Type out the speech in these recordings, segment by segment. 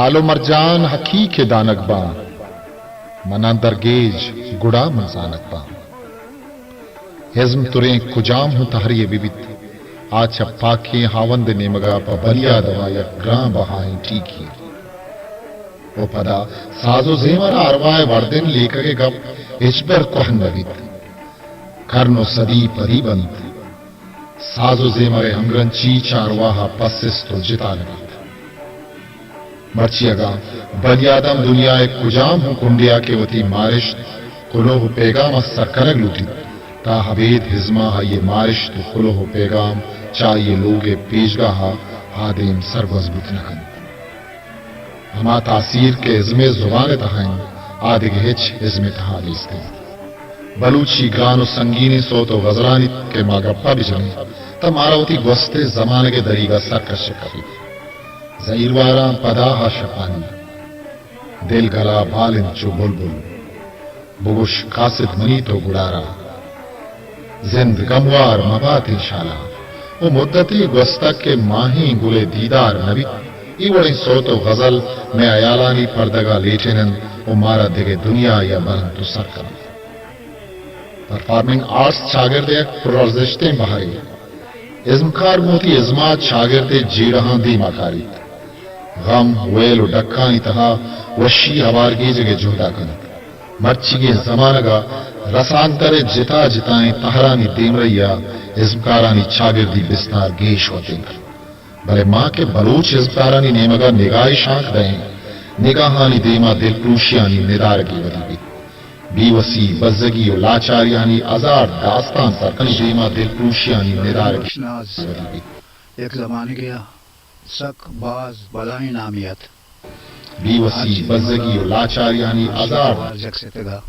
لعل و مرجان حقیق دانگ باں، من اندر گیج گڑا من زانگ باں۔ ازم تریں کجام ہوں تہری بہ بیت، آ چہ پاکیں ہاوند نیمگا پہ بنی آدما یک گران بہائیں ٹیکی۔ و پدا ساز و زیمر ارواہ وردن لیکگ گپ ہچبر کوہن نہ بیت۔ کرن و صدی پدی بنت۔ ساز و زیمر ء ہمگرنچی چہ ارواہ ء پسست و جتا نہ بیت۔ مرچی اگاں بنی آدم دنیا ء کجام ہم کنڈے ء کہ وتی مارشت، کلوہ و پیگام ء سر کنگ لوٹیت، تاں ابید ہزماں آئی ء مارشت و کلوہ و پیگام چہ آئی ء لوگ ء پیشگاہ ء آدیم سرگوز بوت نہ کنت۔ ہما تاثیر کہ ازم ء زبان ء تہا انت، آ دگہ ہچ ازم ء تہا نیست انت۔ بلوچی گران و سنگینیں سوت و غزلانی کہ ما گپا بجنیں، تہ مارا وتی گوست ء زمانگ ء دریگا سر کشگ کپیت۔ زہیرواراں پدا آ شپانی، دل گلا بال انت چو بلبل۔ بگوش قاصد منی تو گڑارا، زند گموار مبات انشالا۔ و مدتے گوستگ کہ ماہیں گلے دیدار نہ بیت۔ اے وڑیں سوت و غزل مئے ہیالانی پردگا لیٹین انت و مارا دگہ دنیا یا برنت و سر کننت۔ پرفارمنگ آرٹس چاگرد ء یک پرارزشتیں بہرے۔ ازمکار گوں وتی ازما چاگرد ء جیڑہاں دیما کاریت۔ غم، ویل و ڈکانی تہا وشی ہوارگیجگ ء جہدا کنت۔ مرچیگیں زمانگ ء رسانکدر ء جتا جتائیں تہرانی دیمرئی ء ازمکارانی چاگردی بستار گیش وتیں۔ بلے ما کہ بلوچ ازمکارانی نیمگ ء نگاہے شانک دئیں، نگاہانی دیما دلپروشیانی ندارگے ودی بیت۔ بیوسی، بزگی و لاچاریانی ہزار داستان سرکنی دیما دلپروشیانی ندارگے ودی بیت۔ یک زمانگے ء سک باز بلاہیں نامے ات۔ بیوسی، بزگی و لاچاریانی ہزار۔ جک ستگا۔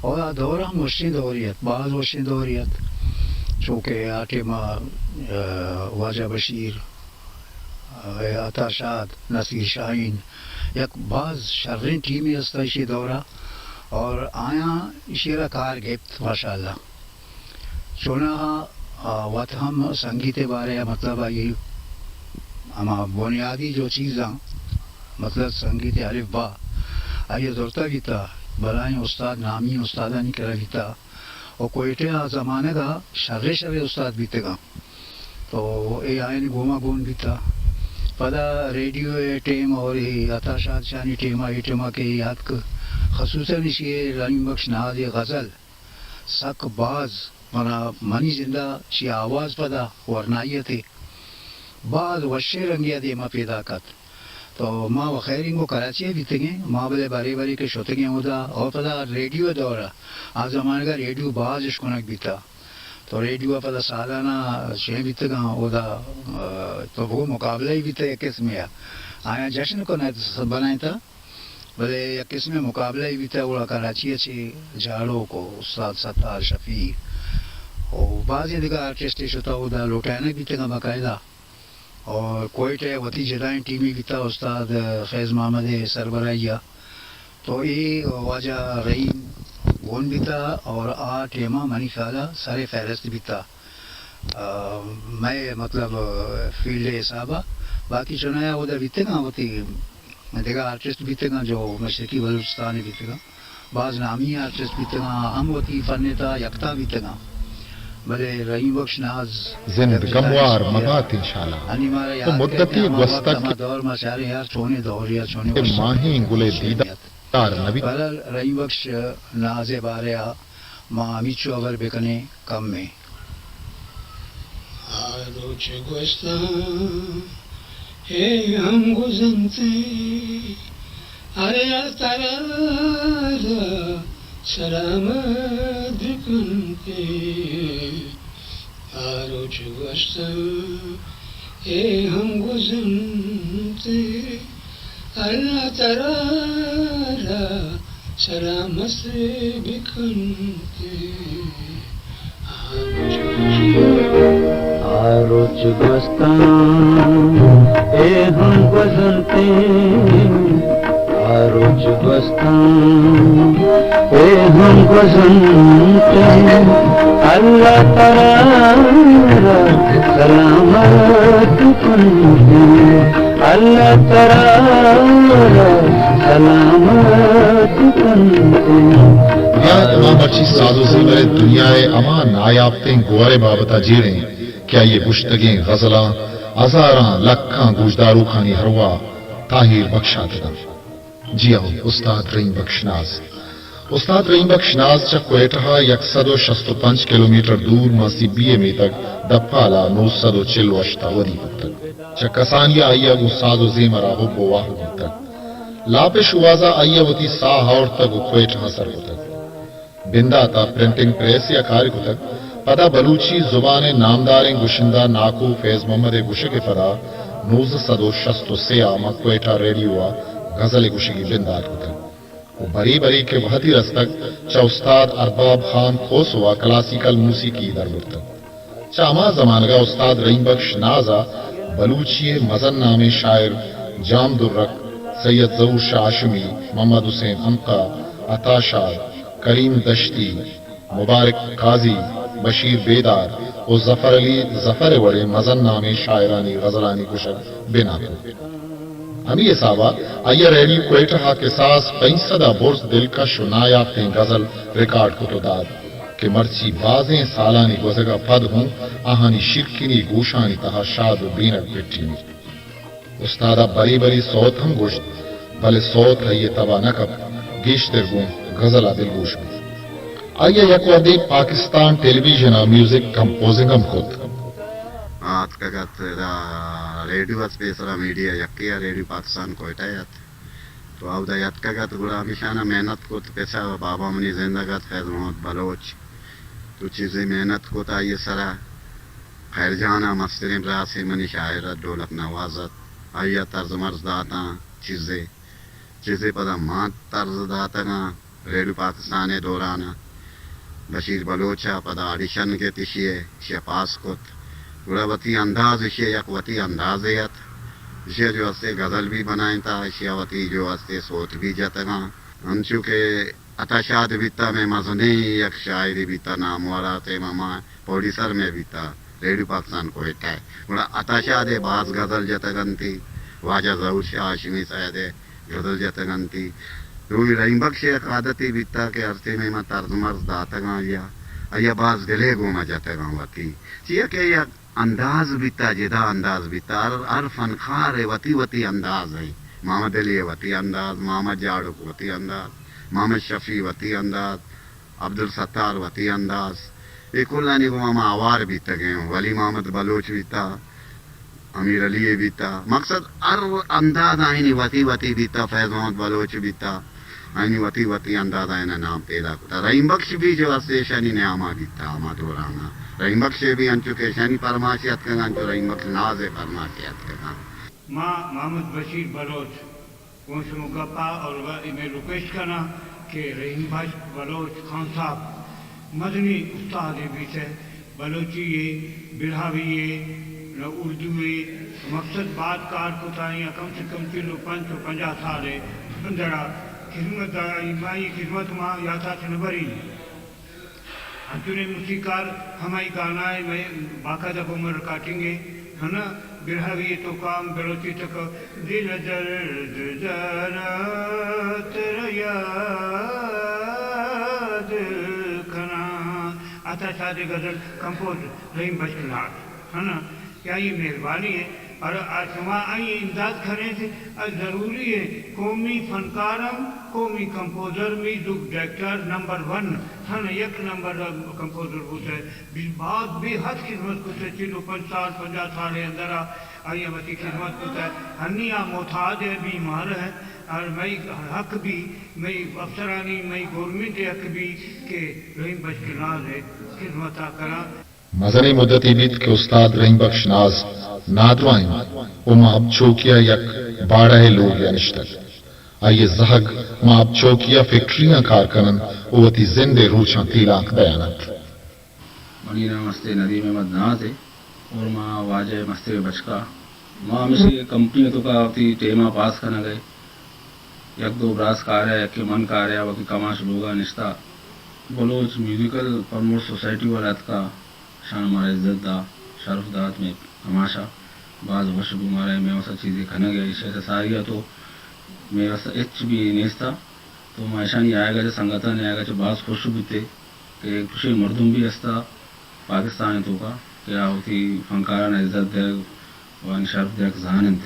اور آ دور ہم وشیں دورے ات، باز وشیں دورے ات۔ چونکہ آ ٹیم ء، آ، واجہ بشیر، آ، عطا شاد، نصیر شاہین، یک باز شریں ٹیمے است ایشی دور ء۔ اور آیاں ایشی را کار گپت، ماشاءاللہ۔ چوناہا، آ، وت ہم سنگیت ء بارے ء، مطلب، آئی ہما بنیادی جو چیزاں، مطلب، سنگیت ء الف با، آئی ء زرتہ بیتا، بلاہیں استاد، نامی استادانی کرا بیتا، و کوئٹہ ء آ زمانگ ء شرے شرے استاد بیتگاں۔ تو اے آیانی گوما گون بیتا۔ پدا ریڈیو ء ٹیم اور اے عطا شاد شانی ٹیم ء، اے ٹیم ء کہ اے آتک، خصوصاً ایشی ء رحیم بخش ناز ء غزل، سک باز منا، منی زندا شی آواز پدا ورنائی تے باز وشیں رنگے ء دیما پیداک ات۔ تو ما و خیر انگو کراچی ء بیتگیں، ما بلے برے برے کہ شتگیں اودا، اور پدا ریڈیو ء دور ء، آ زمانگ ء ریڈیو باز اشکنگ بیتا۔ تو ریڈیو ء پدا سالانہ شے بیتگاں اودا، آ، تو بگو مقابلہ ہی بیتا یک قسمے ء۔ آیاں جشن کنائینت، بنائینتا۔ بلے یک قسمیں مقابلہ ای بیتا، گڑا کراچی ء چہ جاڑوک و استاد ستار شفیع و بازیں دگہ آرٹسٹ شتا، اودا لوٹائینگ بیتگاں باقاعدہ۔ اور کوئٹہ ء وتی جدائیں ٹیمے بیتا، استاد فیض محمد ء سربراہی ء۔ تو اے واجہ رحیم گون بیتا اور آ ٹیم ء منی خیال ء سر فہرست بیتا، آ، مئے مطلب فیلڈ ء حساب ء۔ باقی چنایا اودا بیتگاں وتی دگہ آرٹسٹ بیتگاں جو مشرقی بلوچستان ء بیتگاں، باز نامی آرٹسٹ بیتگاں، ہم وتی فن ء تہا یکتا بیتگاں۔ بلے رحیم بخش ناز زند گموار مبات انشاءاللہ۔ انی مارا یاد مدتی گوستگ ہما دور ما چاریں یار چونیں دور یا چونیں کہ ماہیں گلے دیدار نبی۔ بہرحال رحیم بخش ناز ء بارے ء ما ہمیچو ہبر بکنیں کم ایں۔ آ روچ گوستاں اے ہم گزنتے، اللہ ترا را سلامت بکنتے۔ آ روچ گوستاں اے ہم گزنتے، اللہ ترا را سلامت بکنتے۔ آ روچ گوستاں اے ہم گوزنتے، آ روچ گوستاں اے ہم گوزنتے، اللہ ترا را سلامت کنتے۔ اللہ ترا سلامت کنت۔ دنیا ءِ تمام مرچی ساز و زیمر ءِ دنیا ءِ ہما نایافتیں گوہر ءِ بابت ءَ جیڑیں کہ آئی ءِ گوشتگیں غزلاں ہزاراں لکھاں گوشداروکانی ارواہ تاہیر بخشاتگ انت۔ جی ہو، استاد رحیم بخش ناز۔ استاد رحیم بخش ناز چہ کوئٹہ ءَ یک سد و شست و پنچ کلومیٹر دور ماسی بی ءِ میتگ دپال ءَ نو سد و چل و ہشت ءَ ودی بوتگ۔ چہ کسانی ءَ آئی ءَ گوں ساز و زیمر ءَ حب و واہگ بوتگ۔ لاپ ءِ شوہاز ءَ آئی ءَ وتی ساہ آورتگ و کوئٹہ ءَ سر کتگ۔ بندات ءَ پرنٹنگ پریس ءَ کار کتگ۔ پدا بلوچی زبان ءِ نامداریں گشندہ ناکو فیض محمد ءِ گشگ ءِ پدا نوزدہ سد و شست و سے ءَ ماں کوئٹہ ریڈیو ءَ غزل ءِ گشگی بندات کتگ و برے برے کہ وہدی رستگ، چہ استاد ارباب خان کھوسو ءَ کلاسیکل موسیقی در برتگ۔ چہ ہما زمانگ ءَ استاد رحیم بخش ناز ءَ بلوچی ءِ مزن نامیں شاعر جام درک، سید ظہور شاہ ہاشمی، محمد حسین عنقا، عطا شاد، کریم دشتی، مبارک قاضی، بشیر بیدار و ظفر علی ظفر ءِ وڑیں مزن نامیں شاعرانی غزلانی گشگ بنا کت۔ ہمے حساب ءَ آئی ءَ ریڈیو کوئٹہ ءَ کساس پنچ سد ءَ برز دلکش و نایافتیں غزل ریکارڈ کت و دات کہ مرچی بازیں سالانی گوزگ ءَ پد ہوں آہانی شیرکنی گوشانی تہا شاد و بینگ پٹینیت۔ استاد ءَ برے برے سوت ہم گوشت، بلے سوت آئی ءِ تب ءَ نہ کپت، گیشتر گوں غزل ءَ دلگوش بوت۔ آئی ءَ یک وھدے پاکستان ٹیلی ویژن ءَ میوزک کمپوزنگ ہم کت۔ آ اتکگ ات، ادا ریڈیو ات، پیسرا میڈیا یکے ءَ، ریڈیو پاکستان کوئٹہ ءَ ات۔ تو اودا یتکگ ات، گڑا ہمیشانا محنت کت، پسا بابا منی زندگ ات، فیض محمد بلوچ۔ تو چیزے محنت کت آئی ءِ سرا۔ خیر جان ءَ مستریں براسے منی شاعر ات، ڈولک نواز ات۔ آئی ءَ طرز مرز داتاں، چیزے، چیزے پدا ما طرز داتگاں۔ ریڈیو پاکستان ءِ دوران ءَ بشیر بلوچ ءَ پدا آڈیشن گت ایشی ءَ، ایشی ءَ پاس کت۔ گڑا وتی انداز، ایشی ءَ یک وتی اندازے ات۔ ایشی ءَ جو ہستے غزل بھی بنائینتا، ایشی ءَ وتی جو ہستے سوت بھی جتگاں۔ انچو کہ عطا شاد بیتا، مئے مزنیں یک شاعرے بیتا، ناموار ءَ ٹیم ءَ ما پروڈیوسر مئے بیتا، ریڈیو پاکستان کوئٹہ ءَ۔ گڑا عطا شاد ءَ باز غزل جتگ انتی، واجہ ظہور شاہ ہاشمی صاحب ءَ غزل جتگ انتی۔ دومی رحیم بخش ءِ یک عادتے بیتا کہ ہر ٹیمے ما طرز مرز داتگاں آئی ءَ، آئی ءَ باز دل ءِ گوما جتگاں وتی۔ چیا کہ یک انداز بیتا، جدا انداز بیتا۔ ہر، ہر فنکار ءِ وتی وتی انداز ءِ۔ محمد علی ءِ وتی انداز، محمد جاڑوک وتی انداز، محمد شفیع وتی انداز، عبدالستار وتی انداز، اے کلانی گوما ما ہوار بیتگیں۔ ولی محمد بلوچ بیتا، امیر علی ءَ بیتا۔ مقصد ہر انداز آئینی وتی وتی بیتا، فیض محمد بلوچ بیتا، آئینی وتی وتی انداز آئینا نام پیدا کتا۔ رحیم بخش بھی جو است ایشانی نیاما بیتا ہما دورانا۔ رحیم بخش بھی انچو کہ ایشانی پرماش اتکگاں، انچو رحیم بخش ناز ءِ پرماش اتکگاں۔ ما محمد بشیر بلوچ گوں شما گپا اور ای میل پیش کناں کہ رحیم بخش بلوچ خان صاحب مزنیں استادے بیتہ، بلوچی ءِ، براہوئی ءِ، نہ اردو ءِ، مقصد باز کار کتا، یا کم سے کم چل و پنچ و پنجاہ سال ءِ اندرا خدمت دائی، مائی خدمت ما یاتاچ نہ بری۔ انچنیں موسیقار ہمائی گانا ءِ مئے باقاعدہ گوں من ریکارڈنگ ءِ، ہنا، براہوئی ءِ توکا ہم بلوچی تک دل درد دارا ترا یاد کناں۔ عطا شاد ءِ غزل کمپوز رحیم بخش ناز، ہنا، کہ آئی مہربانی ءِ۔ اور آ شما آئی امداد کنیں، آ ضروری ہے۔ قومی فنکار ہم، قومی composer, music director number one, ہن یک نمبر کمپوزر بوتہ۔ بی-، باز بے حد خدمت کتہ، چل و پنچ سال، پنجاہ سال ءِ اندر آ، آئی وتی خدمت کتہ۔ ہنی آ معتاد ہے، بیمار ہے، اور مئی حق بھی، مئی افسرانی، مئی گورنمنٹ حق بھی کہ رحیم بخش ناز ءِ خدمت ءَ کراں۔ مزنیں مدتے بیت کہ استاد رحیم بخش ناز نادراہ انت و ماہب چوکی ءَ یک باڑہ ءِ لوگے ءَ نشتگ۔ آئی ءِ زہگ ماہب چوکی ءَ فیکٹریاں کار کن انت و وتی زند ءِ روچاں تیلانک دیان انت۔ منی نام است ندیم احمد ناز ءِ اور ما واجہ ءِ مستریں بچکا۔ ما ہمیشی کمپنی ءِ توکا وتی ٹیم ءَ پاس کنگ ءَ۔ یک دو براس کاریا، یکے من کاریا، باقی کماش لوگا نشتا۔ بلوچ میوزیکل پروموٹ سوسائٹی والا اتکا، شان مارا عزت دا، شرف دات مئے کماشا۔ باز وش بو مارا، مئے واستا چیزے کنگ ءَ، ایشی ءَ چہ ساری ءَ تو مئے واستا ہچ بھی نیست ءَ۔ تو ما ایشانی آیگ ءَ چہ، سنگتانی آیگ ءَ چہ باز خوش بوتے کہ چوشیں مردم بھی ہست ءَ پاکستان ءِ توکا کہ آ وتی فنکاران ءَ عزت دیگ ءُ آنی شرپ دیگ زان انت۔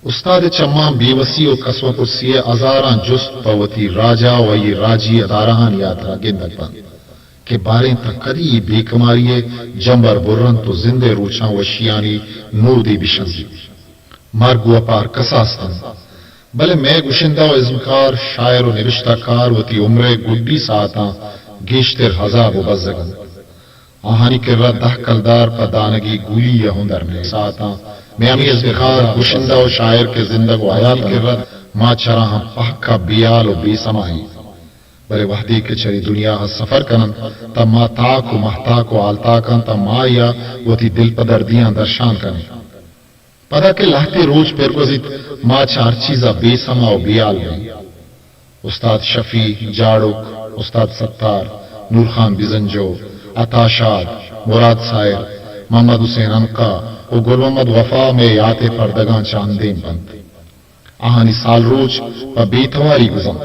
استاد ءِ چماں بے وسی ءُ کس مہ پرسی ءِ ہزاراں جست پہ وتی راج ءَ ءُ آئی ءِ راجی ادارہانی ہاترا گندگ بنت کہ باریں تاں کدی اے بے کماری ءِ جمبر برنت ءُ زند ءِ روچاں وشیانی نودے بشنزیت۔ مرگ گوں پہ ہر کس ءَ است انت، بلے مئے گشندہ ءُ ازمکار، شاعر ءُ نبشتہ کار وتی عمر ءِ گڈی ساعتاں گیشتر عذاب ءُ بزگ انت۔ آہانی کرا دہ کلدار پہ دانگی گولی ءَ ہوں در نئیت۔ ساعتاں مئے ہمے ازمکار، گشندہ ءُ شاعر کہ زندگ ءُ حیات انت، ما چراہاں پہک ءَ بے ہال ءُ بے سما ایں۔ بلے وہدے کہ چرے دنیا ءَ سفر کن انت، تاں ما تاک ءُ مہتاک ءُ ہالتاکاں، تاں ما آئی ءَ وتی دل پہ دردیاں درشان کن ایں۔ پدا کہ لہتے روچ پر گوزیت، ما چہ ہر چیز ءَ بے سما ءُ بے ہال بئیں۔ استاد شفیع، جاڑک، استاد ستار، نورخان بزنجو، عطا شاد، مراد ساحر، محمد حسین عنقا ءُ گل محمد وفا مئے یات ءِ پردگاں چہ اندیم بنت۔ آہانی سالروچ پہ بے تواری گوزنت۔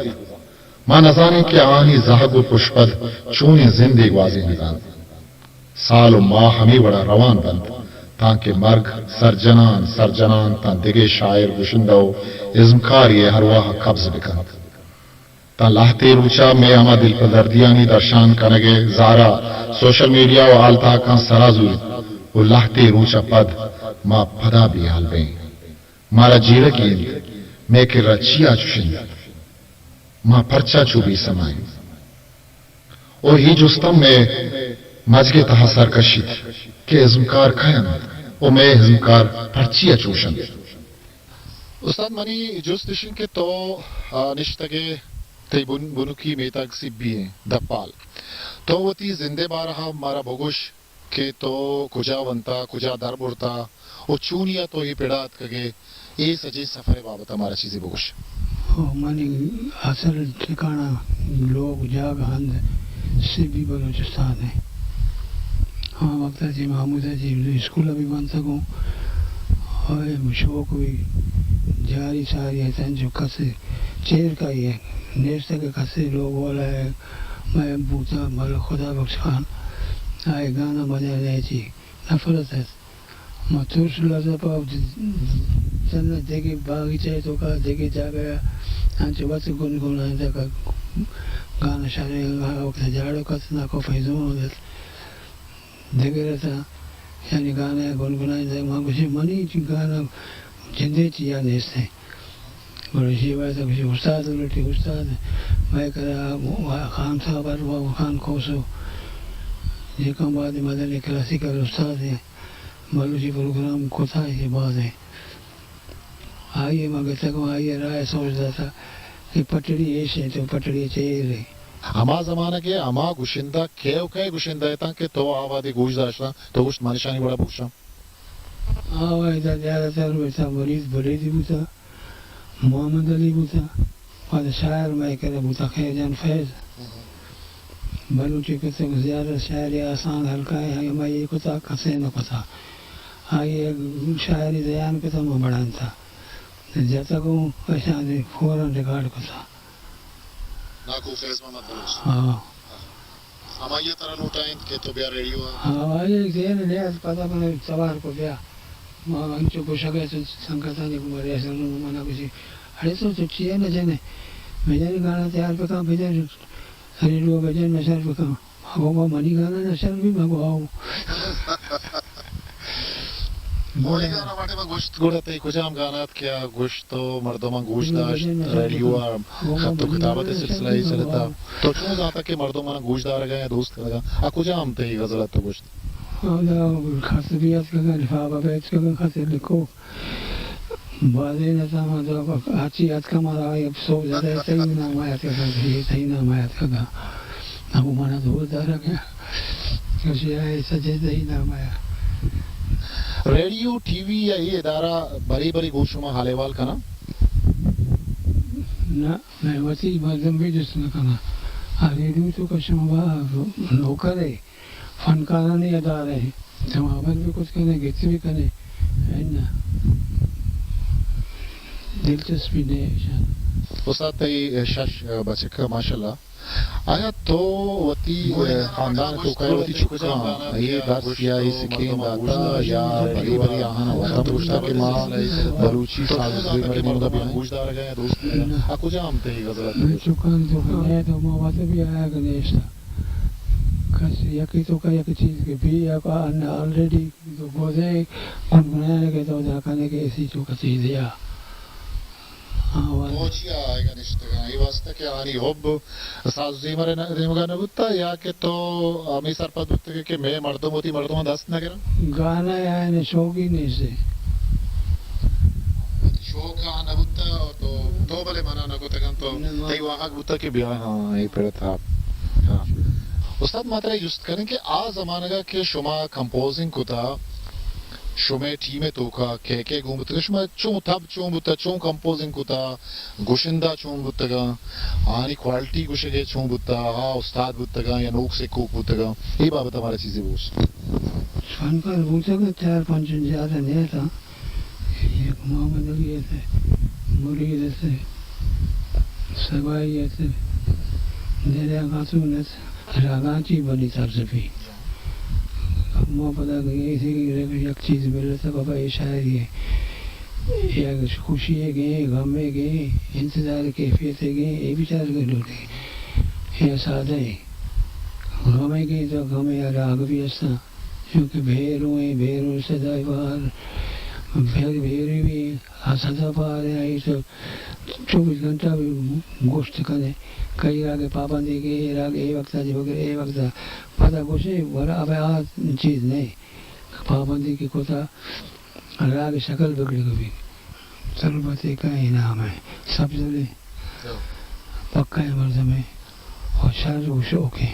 ما نزانیں کہ آہانی زہگ ءُ پشپد چونیں زندے گوازینگ ءَ انت۔ سال ءُ ماہ ہمے وڑا روان بنت، تانکہ مرگ سرجنان، سرجنان تاں دگہ شاعر، گشندہ ءُ ازمکارے ءِ ارواہ ءَ قبض بکنت۔ تاں لہتے روچا مئے ہما دل پہ دردیانی درشان کنگ ءِ زارا سوشل میڈیا ءُ ہالتاکاں سرا زوریت ءُ لہتے روچا پد ما پدا بے ہال بئیں۔ مارا جیڑگی انت، مئے کرا چیا چش انت؟ ما پرچا چو بے سما ایں؟ ءُ اے جست ہم مئے مجگ ءِ تہا سر کشیت کہ ازمکار کئے انت ءُ مئے ازمکار پرچیا چوش انت؟ استاد، منی جست اش انت کہ تو، آ، نشتگ ئے، تئی بن-، بنکی میتگ سبی ایں، دپال۔ تو وتی زند ءِ بارہ ءَ مارا بگوش۔ کہ تو کجا ونتا، کجا در برتا ءُ چونیا تو اے پڑا اتکگ ئے، اے سجہیں سفر ءِ بابت ءَ مارا چیزے بگوش۔ او، منی اصل ٹھکانہ لوگ جاگہ ہند سبی بلوچستان ءَ۔ ہما وقت ءَ چہ محمود ءَ چہ اسکول ءَ بھی ونتگ اوں، ءُ شوق بھی جاری ساری ات، انچو کس چیر کائی ءَ نیست کہ کس لوگ والا ءَ مئے بوتا، بلے خدا بخش خان آئی گانا مزہ نئیتی۔ نفرت ات۔ ما ترس لرزا پہ تنا دگہ باغیچہ ءِ توکا دگہ جاگہ ءَ انچو وت گنگنائینتگ، گانا شریں، گانا وقت جاڑو کت ناکو فیضون ات۔ دگہ رتا یعنی گانا گنگنائینتگ، ما گوشیں منی گانا جندے چیا نیست انت۔ گڑا ایشی ءَ واسطہ گوشی، استاد لوٹی، استاد مئے کرا خان صاحب ءَ، خان کھوسو، یکم بعد مدنی کلاسیکل استاد ایں، بلوچی پروگرام کتا ایشی باز ایں۔ آئی ءَ ما گتگ ءُ آئی ءَ رائے سوج داتا کہ پٹڑی ایش ایں تو پٹڑی چہ ایر ایں۔ ہما زمانگ ءَ ہما گشندہ کئے ءُ کئے گشندہ اتاں کہ تو آ وہدے گوش داشتاں، تو گوشت من اشانی وڑا بگوشاں؟ آ وہدا زیادہ تر بیتا مرید بلیدی بوتا، محمد علی بوتا، پدا شاعر مئے کرا بوتا خیر جان فیض۔ بلوچی کتگ زیادہ شاعری آسان ہلکا ایں، ہمائی کتا کسے نہ کتا۔ آئی شاعری زیان کتا ما بڑھانتا۔ جتگ اوں اشانی فوراً ریکارڈ کتا۔ ناکو فیض محمد بلوچ۔ ہاں۔ ہمائی ءَ ترا لوٹائینت کہ تو بیا ریڈیو ءَ؟ ہاں، ہمائی ءَ زین نیاز پدا من توار کو بیا۔ ما انچو گوشگ ءَ تو سنگتانی گوں بلے اصل من ءَ گوشی، اڑے تو، تو چیا نہ جنے؟ بجن گانا تیار بکن، بجن ریڈیو بجن نشر بکن۔ ما گو، ما منی گانا نشر بی، ما گو آؤ۔ اولی گانا وہدے ما گوشت، گڑا تئی کجام گانا ات کہ آ گوشت ءُ مردماں گوش داشت، ریڈیو ءَ خط ءُ کتابت ءِ سلسلہ ءَ چلتا؟ تو چون زانتا کہ مردم منا گوش دارگ ءَ یا دوست کنگ ءَ؟ آ کجام تئی غزل ات تو گوشت؟ اودا خاص بھی اتکگاں، لفافہ بھی اتکگاں، خاص لکھو۔ بازیں نظام ءَ تو ہرچی اتکا مارا آئی افسوس زدہ، تئی نام ءَ اتکگاں، تئی نام ءَ اتکگاں۔ ابو منا دوست دارگ ءَ، کشی آئی سجے تئی نام ءَ۔ ریڈیو، ٹی وی یا اے ادارہ برے برے گوں شما حال احوال کناں؟ نہ، مئے وتی مردم بھی جست نہ کناں۔ آ ریڈیو تو کہ شما با نوکر ئے، فنکارانی ادارہ ئے، شما ہبر بھی کت کنے، گت بھی کنے۔ دلچسپی نے ایشان۔ استاد، تئی شش بچک، ماشاءاللہ۔ آیا تو وتی خاندان ءِ توکا وتی چکاں اے درس یا اے سکین داتا یا بری بری آہاں وت ہم گوشتا کہ ما بلوچی ساز و زیمر ءِ نیمگا بیائیں؟ آ کجام تئی غزل ات؟ من چکانی توکا نہ تو ما وت بھی آیا کہ نیشتا۔ کس یکی توکا یک چیز کہ بی یا آلریڈی تو گوزے گنگنانے کہ تو دا کنے کہ اسی توکا چیزے آ۔ ہاں، واہ۔ تو چیا آئیگا نشتگاں؟ اے واسطہ کہ آنی حب ساز و زیمر ءِ نیمگا نہ بوتا یا کہ تو ہمے سرپد بوتگے کہ مئے مردم وتی مردماں دست نہ گراں؟ گانا یا نے شوقی نیسے۔ شوق آ نہ بوتا تو، تو بلے منع نہ کتگاں تو نہ، ما تئی واہگ بوتا کہ بیا، ہاں، اے پڑ تھا۔ ہاں۔ استاد، ما ترا جست کنیں کہ آ زمانگا کہ شما کمپوزنگ کتا، شمئے ٹیم ءِ توکا کئے کئے گون بوتگ؟ شما چون تب چون بوتا، چون کمپوزنگ کتا، گشندہ چون بوتگاں، آنی کوالٹی گشگے چون بوتا، آ استاد بوتگاں یا نوک سکوک بوتگاں، اے بابت ءَ مارا چیزے بگوش۔ فنکار بوتگ چار پنچ، زیادہ نیتاں۔ یک محمد علی ات، مرید ات، سبائی ات، دریا خاتون ات، راگانچی بنی ترسفی۔ ما پدا گئے تھے کہ یک چیز ملتا بابا، اے شاعری ہے۔ یک خوشی ہے گئے، غم ہے گئے، انتظار کیفیت ہے گئے، اے بیچار کے لوٹے۔ یا سادہ ہے۔ غم ہے گئے تو غم یا راگ بھی ہستا۔ چونکہ بھیرو ایں، بھیرو صدا بہار، بھیر-، بھیری بھی صدا بہار ایں، آئی تو چوبیس گھنٹہ بھی گوشت کنے، کئی راگے پابندی کے، اے راگ اے وقت آ جی بگر اے وقت آ۔ پدا گوشے، ورا اب آ چیز نہیں، پابندی کے کتا راگ شکل بگڑ گئی۔ تربت ءِ کئے نام ءَ سبزلیں، پکائیں مردمے و شر و شوکیں۔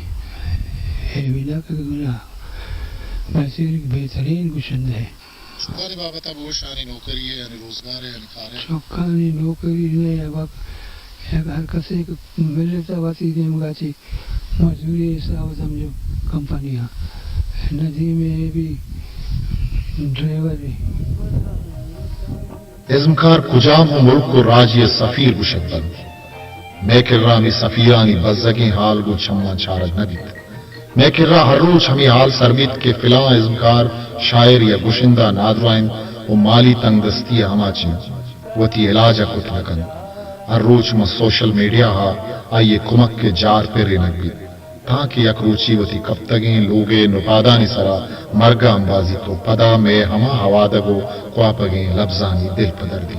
اے بنا کہ گناہ، بس ایک بہترین گشندہ ہے۔ چکانی بابت ءَ بگوش، آنی نوکری ہے، آنی روزگار ہے، آنی کار ہے؟ چکانی نوکری نے، یک، یک ہر کسے کہ ملت ءَ وتی دیمگا چی مزوری حساب ءَ سمجھو کمپنی ءَ۔ ندیم ءَ بھی ڈرائیور ہے۔ ازمکار کجام ہم ملک و راجی ءِ سفیر گوشگ بنت۔ مئے کرا ہمے سفیرانی بزگیں حال گوں چماں چارگ نہ بیت۔ مئے کرا ہر روچ ہمے حال سر بیت کہ فلاں ازمکار، شاعر یا گشندہ نادراہ انت و مالی تنگدستی ءِ ہماچ انت، وتی علاج ءَ کت نہ کنت۔ ہر روچ ماں سوشل میڈیا ءَ آئی ءِ کمک ءِ جار پرینگ بیت۔ تانکہ یک روچے وتی کپتگیں لوگ ءِ نپادانی سرا مرگ ءَ امبازیت و پدا مئے ہما ہوادگ و کواپگیں لبزانی دل پدردی۔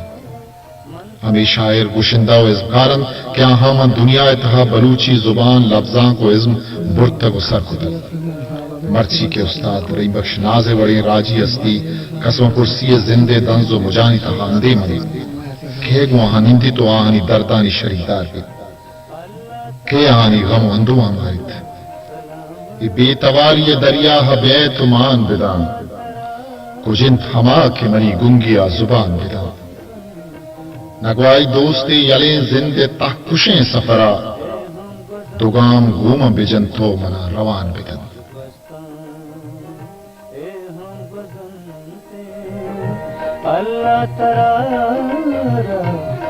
ہمے شاعر، گشندہ و ازمکار انت کہ آہاں ماں دنیا ءِ تہا بلوچی زبان، لبزانک و ازم برتگ و سر کتگ۔ مرچی کہ استاد رحیم بخش ناز ءِ وڑیں راجی ہستی کسمپرسی ءِ زند ءِ دنز و مجانی تہا اندیم انت، کئے گوں آہاں نندیت و آہانی دردانی شریدار بیت؟ کئے آہانی غم و اندوہاں بہیت؟ اے بے تواری ءِ دریا ءَ بئیت و مان بدان۔ کج انت ہما کہ منی گنگی ءَ زبان بدان؟ نگوائی دوستے یلیں زند ءِ تہکشیں سفر ءَ، دو گام گوں من بجن تو منا روان بدن۔ اللہ ترا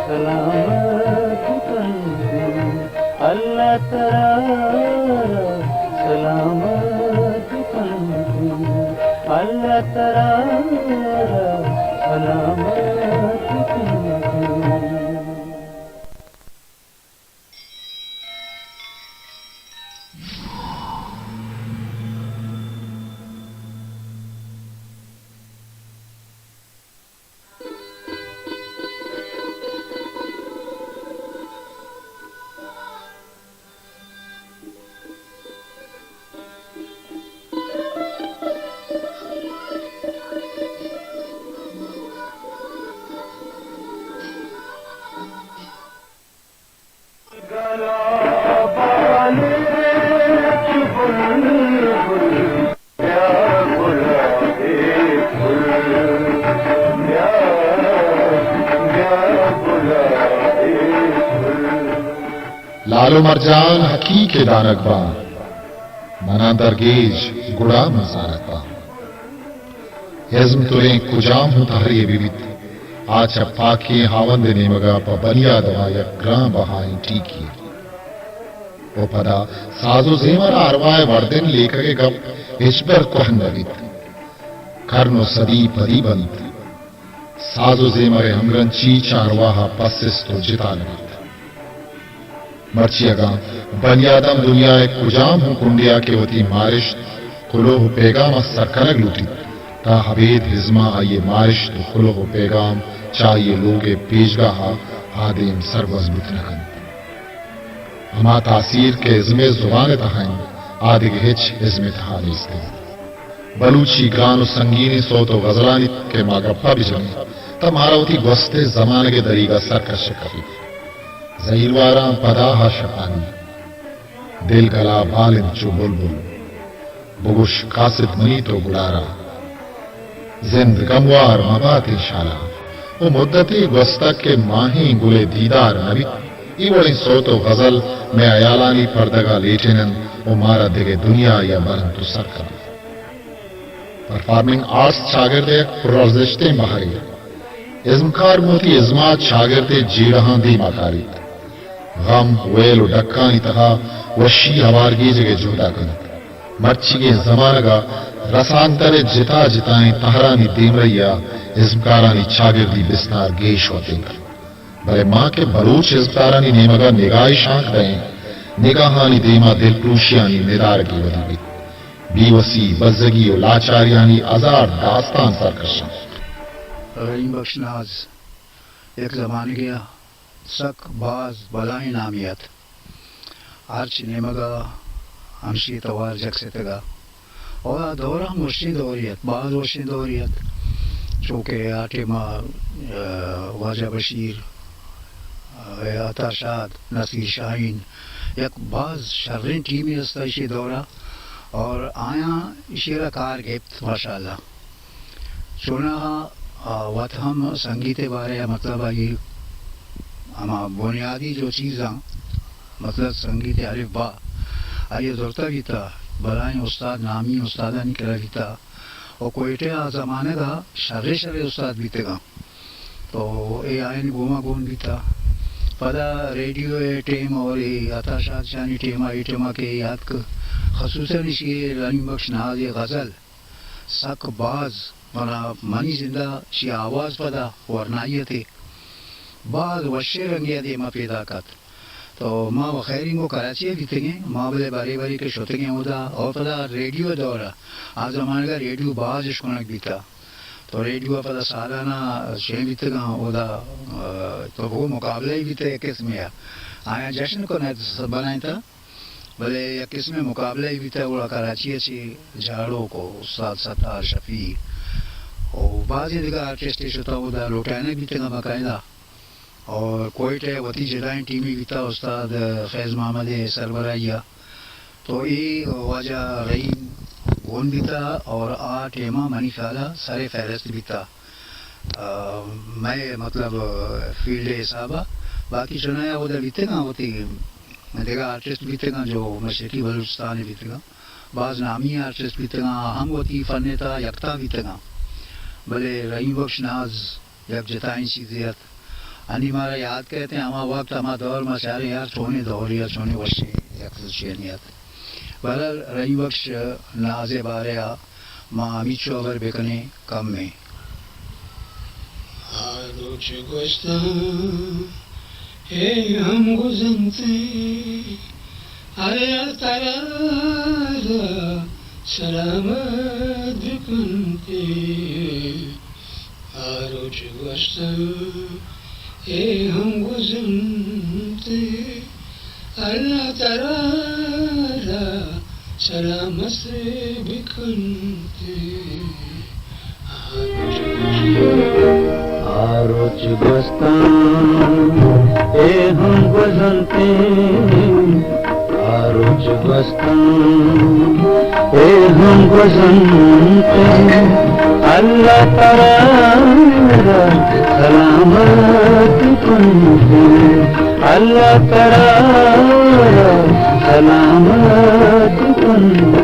سلامت کنت، اللہ ترا سلامت کنت، اللہ ترا سلامت کنت۔ لال و مرجان حقیق دانگ باں، منا درگیج گڑا من زانگ باں۔ ازم تریں کجام ہوں تہرے بہ بیت، آ چہ پاکیں ہاوند ءِ نیمگ ءَ پہ بنی آدم ءَ یک گران بہائیں ٹیکی انت۔ و پدا ساز و زیمر ءَ ارواہ ءِ وردن لیکگ ءِ گپ ہچبر کوہن نہ بیت۔ کرن و صدی پدی بنت، ساز و زیمر ءِ ہمگرنچی چہ ارواہ ءَ پسست و جتا نہ بیت۔ مرچی اگاں بنی آدم دنیا ءِ کجام ہم کنڈے ءَ کہ وتی مارشت، کلوہ و پیگام ءَ سر کنگ لوٹیت، تاں ابید ہزماں آئی ءِ مارشت و کلوہ و پیگام چہ آئی ءِ لوگ ءِ پیشگاہ ءَ آ دیم سرگوز بوت نہ کنت۔ ہما تاثیر کہ ازم ءِ زبان ءِ تہا انت، آ دگہ ہچ ازم ءِ تہا نیست انت۔ بلوچی گران و سنگینیں سوت و غزلانی کہ ما گپا بجنیں، تہ مارا وتی گوست ءِ زمانگ ءِ دریگ ءَ سر کشگ کپیت۔ زہیرواراں پداہا شپانی، دل گلا بال انت چو بلبل۔ بگوش قاصد منی تو گلارا، زند گموار مبات انشالا۔ و مدتے گوستگ کہ ماہیں گل ءِ دیدار نہ بیت۔ اے وڑیں سوت و غزل مئے ہیالانی پردگ ءَ لیٹین انت و مارا دگہ دنیا ءَ برنت و سر کننت۔ پرفارمنگ آرٹس چاگرد ءِ یک پرارزشتیں بہرے۔ ازمکار گوں وتی ازم ءَ چاگرد ءِ جیڑہاں دیما کاریت۔ غم، ویل و ڈکانی تہا وشی ہوارگیجگ ءِ جہد ءَ کنت۔ مرچیگیں زمانگ ءَ رسانکدر ءِ جتا جتائیں تہرانی دیمرئی ءَ ازمکارانی چاگردی بستار گیش وتینتر۔ بلے ما کہ بلوچ ازمکارانی نیمگ ءَ نگاہے شانک دئیں، نگاہانی دیما دلپروشیانی ندارگے ودی بیت۔ بیوسی، بزگی و لاچاریانی ہزار داستان سرکش انت۔ رحیم بخش ناز یک زمانگے ءَ سک باز بلائیں نامے ات۔ ہرچ نیمگ ءَ ہمشی توار جکستگ ءَ۔ اور آ دور ہم وشیں دورے ات، باز وشیں دورے ات۔ چونکہ آ ٹائم ءَ، آ، واجہ بشیر، آ، عطا شاد، نصیر شاہین، یک باز شریں ٹیمے است ایشی دور ءَ۔ اور آیاں ایشی را کار گپت، ماشاءاللہ۔ چوناہا، آ، وت ہم سنگیت ءِ بارے ءَ، مطلب، آئی ہما بنیادی جو چیزاں، مطلب، سنگیت ءِ الف با، آئی ءَ زرتہ بیتہ، بلائیں استاد، نامی استادانی کرا بیتہ، و کوئٹہ ءَ آ زمانگ ءَ شریں شریں استاد بیتگاں۔ تو اے آیانی گوما گون بیتہ۔ پدا ریڈیو ءِ ٹیم اور اے عطا شاد شانی ٹیم ءَ، اے ٹیم ءَ کہ اے آتک، خصوصاً ایشی رحیم بخش ناز ءِ غزل، سک باز منا، منی زند ءَ شی آواز پدا ورنائی ات، باز وشیں رنگے ءَ دیما پیداک ات۔ تو ما و خیر انگو کراچی ءَ بیتگیں، ما بلے برے برے کہ شتگیں اودا، اور پدا ریڈیو ءِ دور ءَ، آ زمانگ ءَ ریڈیو باز اشکنگ بیتا۔ تو ریڈیو ءَ پدا سالانہ شے بیتگاں اودا، آ، تو بگو مقابلہ ہی بیتا یک قسمے ءَ۔ آیاں جشن کنت بنائینتا۔ بلے یک قسمیں مقابلہ ای بیتہ، گڑا کراچی ءَ چہ جاڑوک و استاد ستار شفیع و بازیں دگہ آرٹسٹ شتہ، اودا لوٹائینگ بیتگاں باقاعدہ۔ اور کوئٹہ ءَ وتی جدائیں ٹیمے بیتہ، استاد فیض محمد ءِ سربراہی ءَ۔ تو اے واجہ رحیم گون بیتہ اور آ ٹیم ءَ منی خیال ءَ سر فہرست بیتہ۔ آ، مئے مطلب فیلڈ ءِ حساب ءَ، باقی چنایا اودا بیتگاں، وتی دگہ آرٹسٹ بیتگاں جو مشرقی بلوچستان ءَ بیتگاں، باز نامی آرٹسٹ بیتگاں، ہم وتی فن ءِ تہا یکتا بیتگاں، بلے رحیم بخش ناز یک جتائیں چیزے ات۔ انی مارا یاد کئیت ہما وقت، ہما دور، ما چاریں یار چونیں دورے ات، چونیں وشیں یک زشیانی ات۔ بہرحال، رحیم بخش ناز ءِ بارے ءَ ما ہمیچو ہبر بکنیں کمیں۔ آ روچ گوستاں، اے ہم گزنت، اللہ ترا را سلامت بکنت۔ آ روچ گوستاں، اے ہم گزنت، اللہ ترا را سلامت بکنت۔ آ روچ گوستاں، اے ہم گوزنت، آ روچ گوستاں، اے ہم گوزنت، اللہ ترا سلامت کنت، اللہ ترا سلامت کنت۔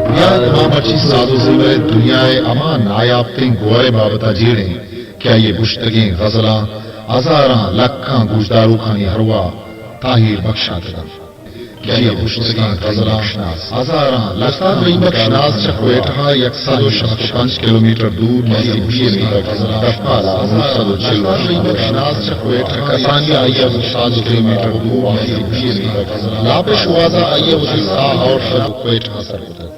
بیا ما مرچی ساز و زیمر ءِ دنیا ءِ ہما نایافتیں گوہر ءِ بابت ءَ جیڑیں کہ آئی ءِ گوشتگیں غزلاں ہزاراں لکاں گوشداروکانی ارواہ تاہیر بخشاتگ انت۔ کہ آئی ءِ گوشتگیں غزلاں ہزاراں لکاں استاد رحیم بخش ناز چہ کوئٹہ ءَ یک سد ءُ شست ءُ پنچ کلومیٹر دور نزیک بی ایم ای ءَ ڈپال ءَ نو سد ءُ چل ءُ شش کسانی ءَ آئی ءِ استاد ءُ کلومیٹر دور نزیک بی ایم ای ءَ لاپ ءِ شوہاز ءَ آئی ءَ وتی ساہ اور شد ءُ کوئٹہ ءَ سر کتگ۔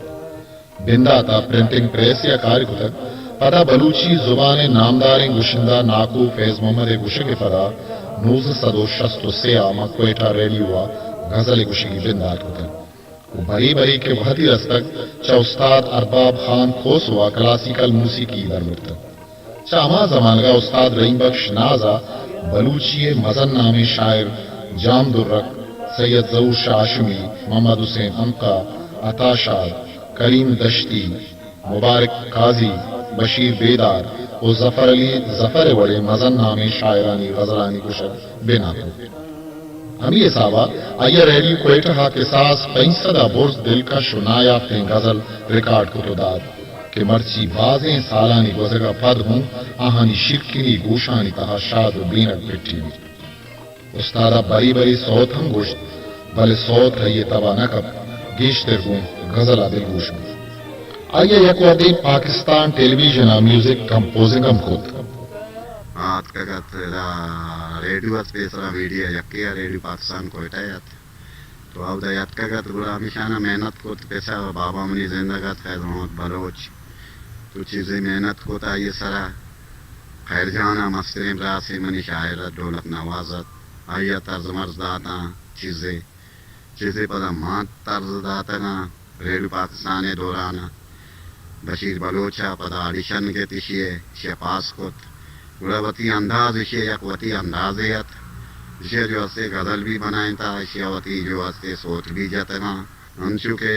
بندات ءَ پرنٹنگ پریس ءَ کار کتگ۔ پدا بلوچی زبان ءِ نامداریں گشندہ ناکو فیض محمد ءِ گشگ ءِ پدا نوزدہ سد ءُ شست ءُ سے ءَ ماں کوئٹہ ریڈیو ءَ غزل ءِ گشگی بندات کتگ ءُ برے برے کہ وہدی رستگ، چہ استاد ارباب خان کھوسو ءَ کلاسیکل موسیقی دربرتگ۔ چہ ہما زمانگ ءَ استاد رحیم بخش ناز ءَ بلوچی ءِ مزن نامیں شاعر جام درک، سید ظہور شاہ ہاشمی، محمد حسین عنقا، عطا شاد، کریم دشتی، مبارک قاضی، بشیر بیدار ءُ ظفر علی ظفر ءِ وڑیں مزن نامیں شاعرانی غزلانی گشگ بنا کت۔ ہمے حساب ءَ آئی ءَ ریڈیو کوئٹہ ءَ کساس پنچ سد ءَ برز دلکش ءُ نایافتیں غزل ریکارڈ کت ءُ دات کہ مرچی بازیں سالانی گوزگ ءَ پد ہوں آہانی شیرکنی گوشانی تہا شاد ءُ بینگ پٹی بیت۔ استاد ءَ برے برے سوت ہم گوشت، بلے سوت آئی ءِ تب ءَ نہ کپت، گیشتر گوں غزل ءَ دلگوش بوت۔ آئی ءَ یک وھدے پاکستان ٹیلی ویژن ءَ میوزک کمپوزنگ ہم کت۔ آ اتکگ ات، ادا ریڈیو ات، پیسرا میڈیا یکے ءَ، ریڈیو پاکستان کوئٹہ ءَ ات۔ تو اودا یاتکگ ات، گڑا ہمیشانا محنت کت، پیسہ بابا منی زندگ ات، فیض محمد بلوچ۔ تو چیزے محنت کت آئی ءِ سرا۔ خیر جان ءَ مستریں براسے منی شاعر ات، ڈولک نواز ات۔ آئی ءَ طرز مرز داتاں، چیزے، چیزے پدا ما طرز داتگاں۔ ریڈیو پاکستان ءِ دوران ءَ بشیر بلوچ ءَ پدا آڈیشن گت ایشی ءِ، ایشی ءَ پاس کت۔ گڑا وتی انداز، ایشی ءِ یک وتی اندازے ات۔ ایشی ءَ جو ہستے غزل بھی بنائینتا، ایشی ءَ وتی جو ہستے سوت بھی جتگاں۔ انچو کہ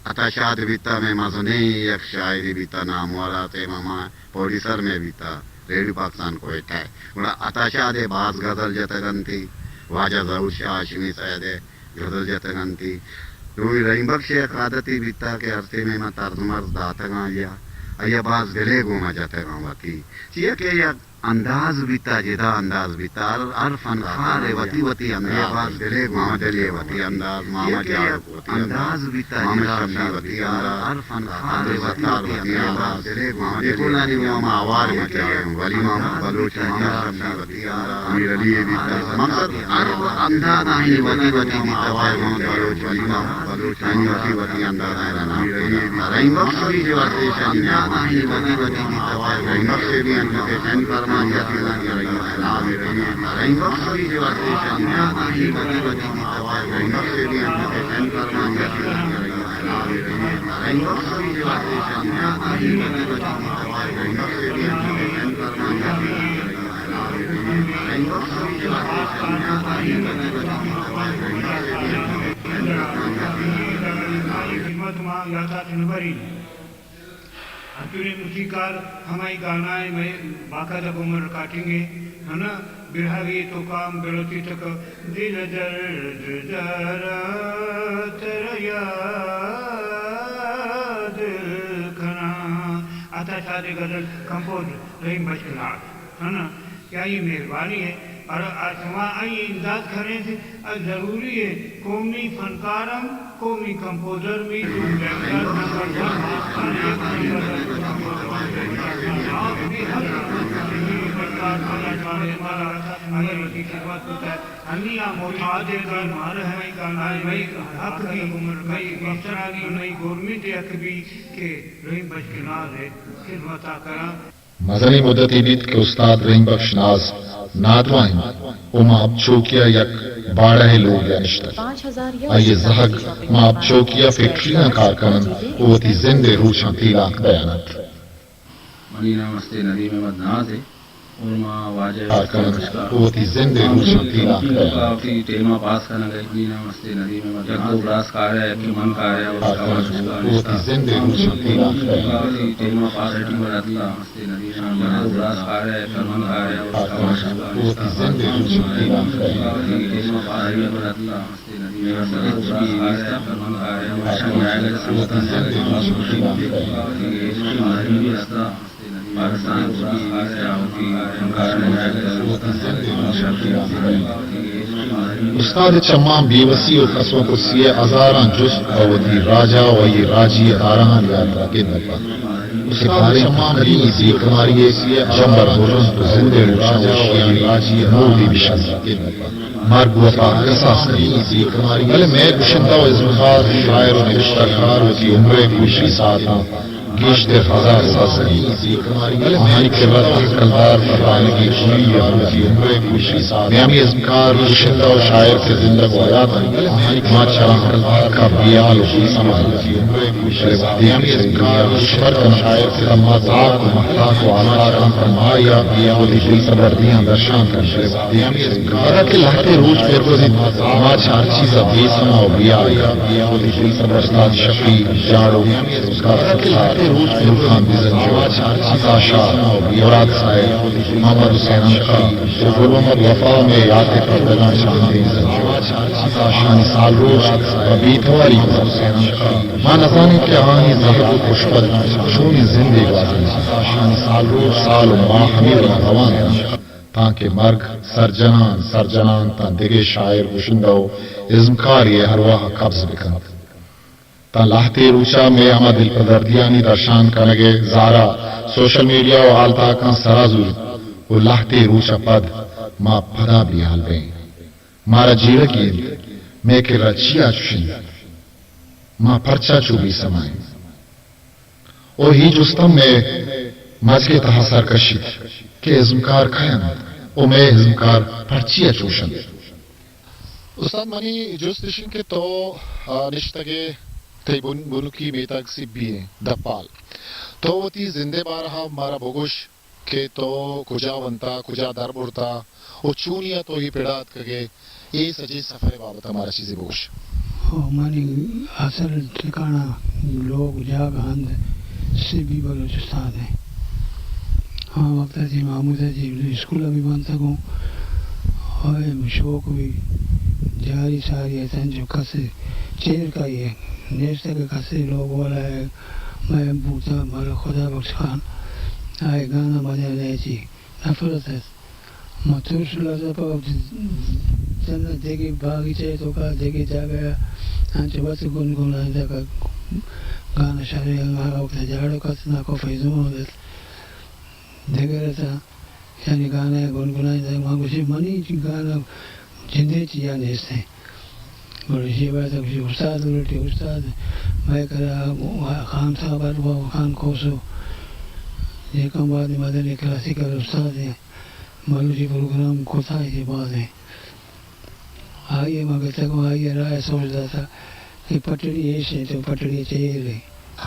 عطا شاد بیتا، مئے مزنیں یک شاعرے بیتا، نامور ات، ماما پروڈیوسر مئے بیتا، ریڈیو پاکستان کوئٹہ ءَ۔ گڑا عطا شاد ءِ باز غزل جتگ انتی، واجہ ظہور شاہ ہاشمی سید ءِ غزل جتگ انتی۔ دومی رحیم بخش ءِ یک عادتے بیتا کہ ہر ٹیمے ما طرز مرز داتگاں آئی ءَ، آئی ءَ باز دل ءِ گوما جتگاں وتی۔ چیا کہ یک انداز بیتا، جدا انداز بیتا، ہر، ہر فنکار ءِ وتی وتی انداز، باز دل ءِ گوما دل ءِ وتی انداز، ماما جاڑ وتی انداز بیتا، جدا انداز بیتا، ہر فنکار ءِ وتی وتی انداز۔ دیکھو نانی ما آوار بیتا، ولی ما بلوچ، ماما شمشی وتی امیر علی ءِ بیتا۔ مقصد ہر انداز آہی وتی وتی بیتا، فیض محمد بلوچ، ولی ما بلوچ، آہی وتی وتی انداز آہی نام۔ رحیم بخش بھی جو ہستے شنی نام، رحیم بخش بھی انچو کہ شن فرمان جاتی، رحیم بخش بھی جو ہستے شنی نام، رحیم بخش بھی انچو کہ شن فرمان جاتی، رحیم بخش بھی جو ہستے شنی نام، رحیم بخش بھی انچو کہ شن فرمان جاتی۔ خدمت ما یاتات نبری۔ انچوشیں موسیقار ہمائی گانا ء مئے باقاعدہ گومر ریکارڈنگ ء ہنا برہوی تو کام بلوچی تک دل درد دارا ترا یاد کناں۔ عطا شاد غزل کمپوز رحیم بخش ناز۔ ہنا، کہ آئی مہربانی ہے اور شما آئی امداد کریں سے، اور ضروری ہے قومی فنکار ہم، قومی کمپوزر بھی، تم بہتر نمبر ون، ہر ایک نمبر ون کمپوزر۔ آپ بھی ہر فنکار ہمارا، ہمارا اگر وتی خدمت ہوتا ہے، ہمیں آ موجود ہے، ہمارا ہے، ہمیں حق بھی، ہمیں افسرانی، ہمیں گورنمنٹ حق بھی کہ رحیم بخش ناز ہے، خدمت آ کراں۔ مزنیں مدتے بیت کہ استاد رحیم بخش ناز نادراہ انت ء ما آپچوکی ء یک باڑہ ء لوگ ء نشتگ۔ آئی ء زہگ ما آپچوکی ء فیکٹریاں کار کن انت ء وتی زند ء روچاں تیلانک دیان انت۔ منی نام ہستے ندیم احمد ناز ء اور ما واجہ کار کن انت ء وتی زند ء روچاں تیلانک دیان انت۔ وتی ٹیما پاس کنگ ء منی نام ہستے ندیم احمد ناز ء۔ یک دو براس کارے، یکے من کارے، کار کن انت ء وتی زند ء روچاں تیلانک دیان انت۔ وتی ٹیما پاس ء ٹیم ء اتکاں۔ استاد چماں بے وسی و کس مہ پرسی ء ہزاراں جست پہ وتی راج ء و آئی راجی ادارہانی ہاترا گندگ بنت کہ باریں کمپنی بے کماری ء جمبر برنت و زند ء روچاں وشیانی مودے بشنزیت۔ مرگ وفا کساس نہ بیت۔ بلے مئے گشندہ و ازمکار، شاعر و نبشتہ کار وتی عمر ء گوشی ساعتاں گیشتر ہزار ساس نہ بیت۔ آہانی کرا تہکلدار پہ بانگی کوہی ء وتی عمر ء گوشی ساعتاں، مئے ہمے ازمکار، گشندہ و شاعر کہ زندگ و حیات انت، ما چہ آہاں کپ بیال و بے سما بوتیں۔ بلے وہدے کہ چہ اے دنیا ء سفر کناں، تاں ما تاک و مہتاک و آستاکاں، تاں ما آئی ء وتی دلپدردیاں درشان کناں۔ پدا کہ لہتے روچ پر گوزیت، ما چہ ہر چیز ء بے سما و بے حال کناں۔ استاد شفیق جاڑو، استاد ستار، نورخان بزنجو، عطا شاد، مراد صاحب، محمد حسین عنقا و گل محمد وفا مئے یات ء پردگاں چاندیں بزنجو۔ آہانی سالروچ پہ بے تواری گوزیت۔ ما نزانیں کہ آہانی زہگ و پشپد چونیں زندے گوازینیت۔ آہانی سالروچ، سال و ماہ ہمے وڑا روان انت، تانکہ مرگ سرجنان، سرجنان تاں دگہ شاعر، گشندہ و ازمکارے ء ارواہ ء قبض بکنت۔ تاں لہتے روچا مئے ہما دلپدردیانی درشان کنگ ء زارا سوشل میڈیا و ہالتاکاں سرا زوریت و لہتے روچا پد ما پدا بیہال بئیں۔ مارا جیڑگی انت، مئے کرا چیا چش انت؟ ما پرچا چو بے سما ایں؟ و اے جستاں مئے مجگ ء تہا سر کشیت کہ ازمکار کئے انت و مئے ازمکار پرچیا چوش انت؟ استاد، منی جست اش انت کہ تو، آ، نشتگ ئے، تئی بن-، بنکی میتگ سبی ایں، دپال۔ تو وتی زند ء بارہ ء مارا بگوش۔ کہ تو کجا ونتا، کجا در برتا و چونیا تو اے پڑا اتکگ ئے، اے سجہیں سفر ء بابت ء مارا چیزے بگوش۔ ہو، منی اصل ٹھکانہ لوگ جاگہ ہند سبی بلوچستان ء۔ ہما وقت ء چہ ماموت ء چہ اسکول ء بھی بنتگوں، ہو، شوق بھی جاری ساری اتن جو کس چیر کئی نیست کہ کس لوگ والا ء مئے بوتا، مالا خدا بخش خان، آئی گانا مزن ء چی نفرت است۔ ما ترس لرزا پہ وقت جنت دگہ باغیچہ ء توکا دگہ جاگہ ء انچو بس گنگنائینتگ، گانا شریں انگار وقت جاڑو کس ناکو فیضون است۔ دگہ رسا یعنی گانا ء گنگنائینتگ، ما گوشیں منی گانا جندے چیا نیست انت۔ گڑا ایشی ء باسک گوشی، استاد لوٹی، استاد مئے کرا خان صاحب ء خان کوسو، یکم وادی مدنی کلاسیکل استاد ہیں، بلوچی پروگرام کوتا ہے بازیں۔ آئی ء ما گتگ و آئی ء راہ ء سوج داتا کہ پٹڑی ایش انت و پٹڑی چہ ایر انت۔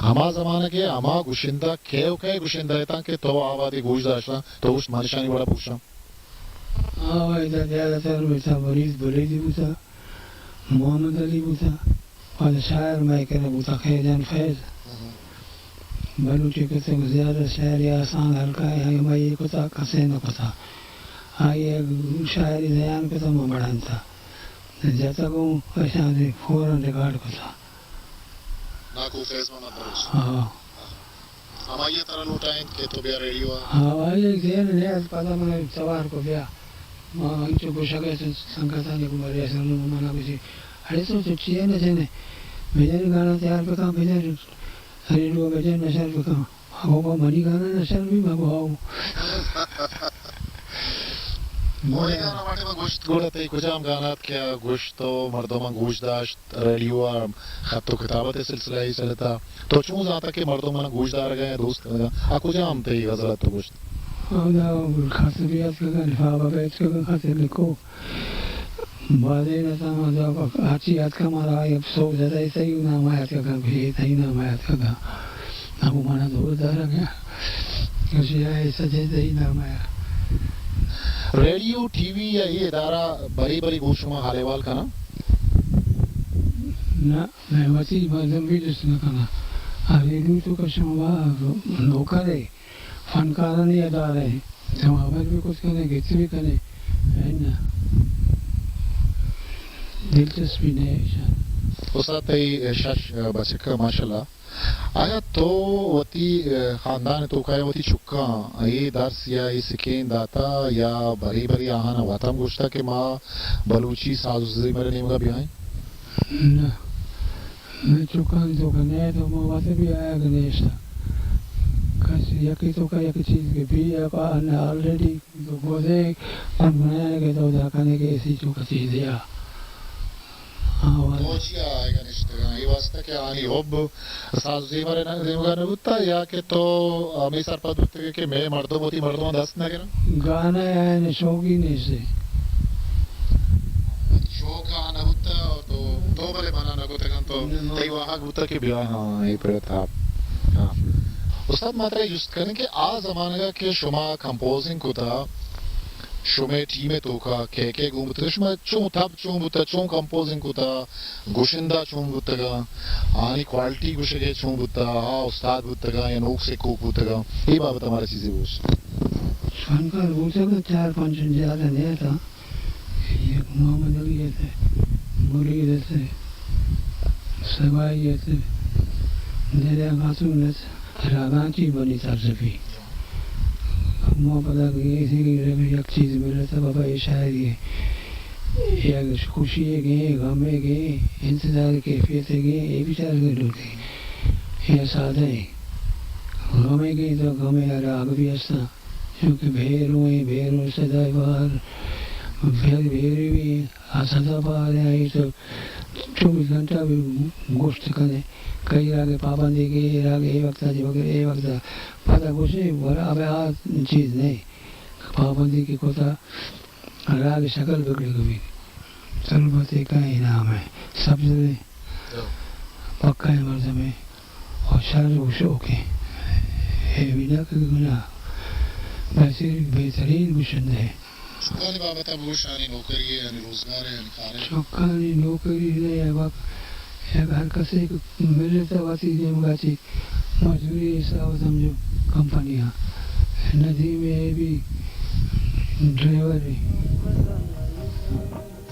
ہما زمانگ ء ہما گشندہ کئے و کئے گشندہ اتاں کہ تو آ وہدے گوش داشتاں، تو گوشت من اشانی وڑا بوشاں؟ آ وہدا زیادہ تر بیتا مریض بلیدی بوتا، محمد علی بوتا، پدا شاعر مئے کرا بوتا خیر جان فیض۔ بلوچی کتگ زیادہ شاعری آسان ہلکا ہے، ہمائی کتا کسے نہ کتا۔ آئی ء شاعری زیان کتا ما بڑھنتا۔ جتگ اوں اشانی فوراً ریکارڈ کتا۔ ناکو فیض محمد بلوچ۔ ہاں۔ ہمائی ء ترا لوٹائینت کہ تو بیا ریڈیو ء؟ ہاں، ہمائی ء زین نیاد پدا من توار کو بیا۔ ما انچو گوشگ ء سنگتانی گوں بلے اصل منا گوشی، اڑے تو تو چیئے نہ جنے؟ بجن گانا تیار بکن، بجن ریڈیو بجن نشر بکن۔ اگو ما منی گانا نشر بی، ما گو ہاو۔ مونے گانا وٹے ما گوشت، گوڑا تئی کجام گانا ات کہ آ گوشت و مردماں گوش داشت؟ ریڈیو ء خط و کتابت ء سلسلہ ء چلتا۔ تو چون زانتا کہ مردم منا گوش دارگ ء یا دوست کنگ ء؟ آ کجام تئی غزل ات تو گوشت؟ اودا خط بھی اتکگ، لفافہ بھی اتکگ، خط لکھو۔ بازیں نساں اودا ہرچی اتکگ مارا آئی افسوس زدہ، اے تئی نام ء اتکگ، گوشی اے تئی نام ء اتکگ۔ ابو منا دور دارگ ء۔ گوشی اے سجے تئی نام ء۔ ریڈیو، ٹی وی یا اے ادارہ برے برے گوں شما حال احوال کناں؟ نہ۔ مئے وتی مردم بھی جست نہ کناں۔ آ ریڈیو تو کہ شما نوکر ئے، فنکارانی ادارہ ئے، شما ہبر بھی کت کنے، گت بھی کنے، اناں۔ دلچسپی نہ ایشان۔ استاد، تئی شش بچک، ماشاءاللہ۔ آیا تو وتی خاندان توکا یا وتی چکاں اے درس یا اے سکین داتا یا برے برے آہانا وت ہم گوشتا کہ ما بلوچی ساز و زیمر نیمگا بیائیں؟ نہ، من چکانی توکا نہ تو ما وت بھی آیا کہ نیشتا۔ کس یکی توکا یک چیز کہ بھی آلریڈی تو گوزے، پر بنائے کہ تو دا کنے کہ اسی چو کسی دیا۔ ہاں، تو چیا آئیگا نشتگاں؟ اے واسطہ کہ آنی حب ساز و زیمر نہ، دیمگا نہ بوتا یا کہ تو ہمیں سرپد بوتگے کہ مئے مردم وتی مردم دست نہ گرن؟ گانا آئین شوقی نیسے۔ شوق آ نہ بوتا تو، تو بلے منع نہ کتگاں تو نہ، نہ۔ تئی واہگ بوتا کہ بیا، ہاں، اے پر تھا۔ ہاں۔ استاد، ما ترا جست کنیں کہ آ زمانگا کہ شما کمپوزنگ کتا، شمے ٹیم توکا کئے کئے گون بوتگ؟ شما چون تب چون بوتا، چون کمپوزنگ کتا، گشندہ چون بوتگا، آنی کوالٹی گشگے چون بوتا، آ استاد بوتگا یا نوک سے کوک بوتگا، اے بابت ہمارا چیزے بوش۔ فنکار بوتگا چار پنچ، زیادہ نہیں تھا۔ یک محمد علی ات، مرید ات، سبائی ات، دریا خاتون ات، راگاں چی بنی سرزفی۔ ما پدا گیسی یک چیز ملتا بابا، اے شاعری ہے۔ یک خوشی ہے گے، غم ہے گے، انتظار کیفیت ہے گے، اے بیچارے لوٹے۔ یا سادہ ہے۔ غم ہے گے تو غم ہے راگ بھی ہستا۔ چونکہ بھیرو ایں، بھیرو صدا بار، بھیر، بھیری بھی آ صدا بار ایں، آئی تو چوبیس گھنٹہ بھی گوشت کنے۔ کئی راگے پابندی کے، اے راگے اے وقت آ جی، مگر اے وقت آ۔ پدا گوشے، ورا اب آ چیز نہیں۔ پابندی کے کوتا راگ شکل بگڑ گئی۔ تربت کا انعام ہے۔ سبز ہے، پکا ہے مردم ہے۔ اور شر و شوق ہے۔ ہے بھی نہ کہ گناہ۔ بہترین، بہترین گشندہ ہے۔ چکانی بابت ءَ بگوش، آنی نوکری ءَ، آنی روزگار ءَ، آنی کار ءَ؟ چکانی نوکری نہ، یک، یک ہر کسے کہ ملت ءَ وتی دیمگا چی مزدوری حساب ءَ سمجھو کمپنی ءَ۔ ندیم ءَ بھی ڈرائیور ہے۔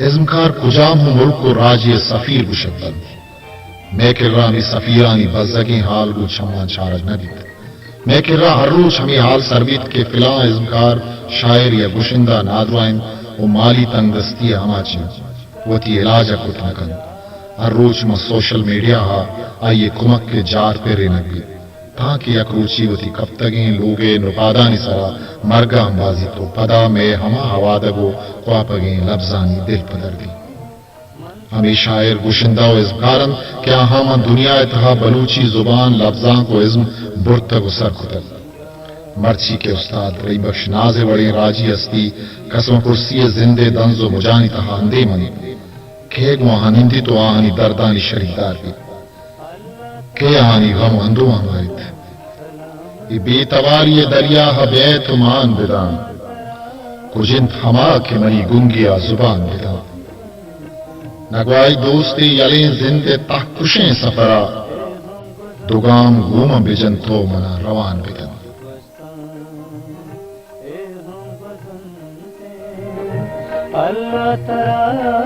ازمکار کجام ہم ملک و راجے ءِ سفیر گوشگ بنت۔ مئے کرا ہمے سفیرانی بزگیں ہال گوں چماں چارگ نہ بیت۔ مئے کرا ہر روچ ہمے ہال سر بیت کہ فلاں ازمکار، شاعر یا گشندہ نادراہ انت و مالی تنگدستی ءِ آماچ انت، وتی علاج ءَ کت نہ کنت۔ ہر روچ ماں سوشل میڈیا ءَ آئی ءِ کمک ءِ جار پرینگ بیت۔ تانکہ یک روچے وتی کپتگیں لوگ ءِ نپادانی سرا مرگ ءَ امبازیت و پدا مئے ہما ہوادگ و کواپگیں لبزانی دل پدردی۔ ہمے شاعر، گشندہ و ازمکار انت کہ آہاں ماں دنیا ءِ تہا بلوچی زبان، لبزانک و ازم برتگ و سر کتگ۔ مرچی کہ استاد رحیم بخش ناز ءِ وڑیں راجی ہستی کسمکرسی ءِ زند ءِ دنز و مجانی تہا اندیم انت، کئے گوں آہاں نندیت و آہانی دردانی شریدار بیت؟ کئے آہانی غم و اندوہاں ماریت؟ اے بے تواری ءِ دریا ءَ بئے تو مان بدان، کج انت ہما کہ منی گنگی ءَ زبان بدان۔ نگواہی دوستے یلیں زند ءِ تہکشیں سفر ءَ، دو گام گوں من بجن تو منا روان بدان۔ اللہ ترا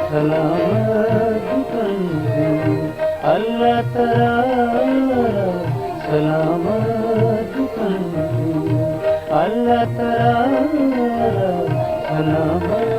سلامت بکنت۔ اللہ ترا سلامت بکنت۔ اللہ ترا سلامت